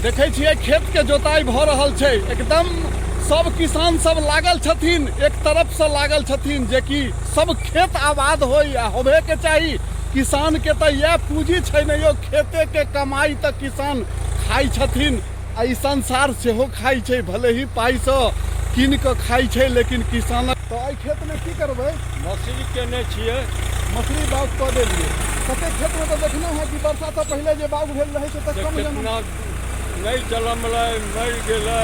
देखै छियै खेतके जोताइ भऽ रहल छै। एकदम सब किसान सब लागल छथिन, एक तरफसँ लागल छथिन जेकि सब खेत आबाद होइ आ होबेके चाही। किसानके तऽ इएह पूँजी छै ने यौ, खेतेके कमाइ तऽ किसान खाइ छथिन आ ई संसार सेहो खाइ छै, भले ही पाइसँ कीन कऽ खाइ छै लेकिन किसानक। तऽ एहि खेतमे की करबै? मसुरी केने छियै। मसुरी बाउग कऽ देलियै। कतेक खेतमे तऽ देखलहुँ हेँ कि वर्षासँ पहिले जे बाउग भेल रहै छै तऽ कम जनम। कितना नहि जनमलै, मरि गेलै।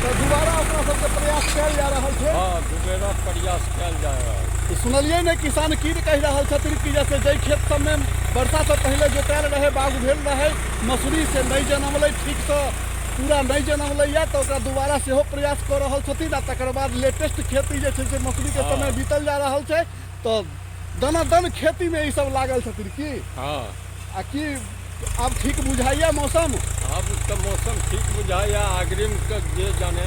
तऽ दुबारा ओकरा सबके प्रयास कयल जा रहल छै। हँ, दुबारा प्रयास कयल जा रहल छै। सुनलियै ने किसान की कहि रहल छथिन कि जैसे जाहि खेत सबमे वर्षासँ पहिले जोतायल रहै, बाउग भेल रहै मसुरी, से नहि जनमलै ठीकसँ, पूरा नहि जनमलैए, तऽ ओकरा दोबारा सेहो प्रयास कऽ रहल छथिन। आ तकर बाद लेटेस्ट खेती जे छै से मसुरीके समय बीतल जा रहल छै, तऽ दनादन खेतीमे ई सब लागल छथिन की। हँ। आ की आब ठीक बुझाइया मौसम? आब तऽ मौसम ठीक बुझाइया, अग्रिम के जे जाने।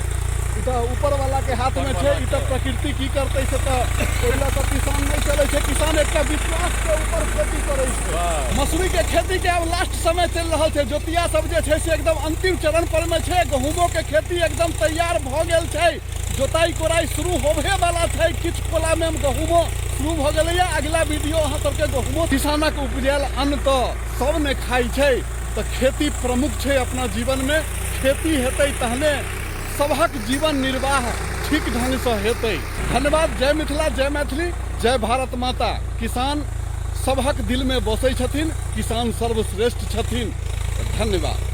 ई तऽ ऊपर वाला के हाथ में छै, ई तऽ प्रकृति की करतै से तऽ ओहि लऽ कऽ किसान नहि चलै छै। किसान एकटा विश्वास के ऊपर खेती करै छै। मसूरी के खेती के आब लास्ट समय चलि रहल छै। जोतिया सब जे छै से एकदम अंतिम चरण पर में छै। गहूमो के खेती एकदम तैयार भऽ गेल छै, जोताई कोराई शुरू होबे वाला छै। किछु कोला में गहूमो शुरू भऽ गेलैया। अगिला वीडियो अहाँ सबके गहूमो। किसानक उपजायल अन्न तऽ सब ने खाइ छै, तऽ खेती प्रमुख छै अपना जीवनमे। खेती हेतै तहने सबहक जीवन निर्वाह ठीक ढङ्गसँ हेतै। धन्यवाद। जय मिथिला, जय मैथिली, जय भारत माता। किसान सबहक दिलमे बसै छथिन, किसान सर्वश्रेष्ठ छथिन। धन्यवाद।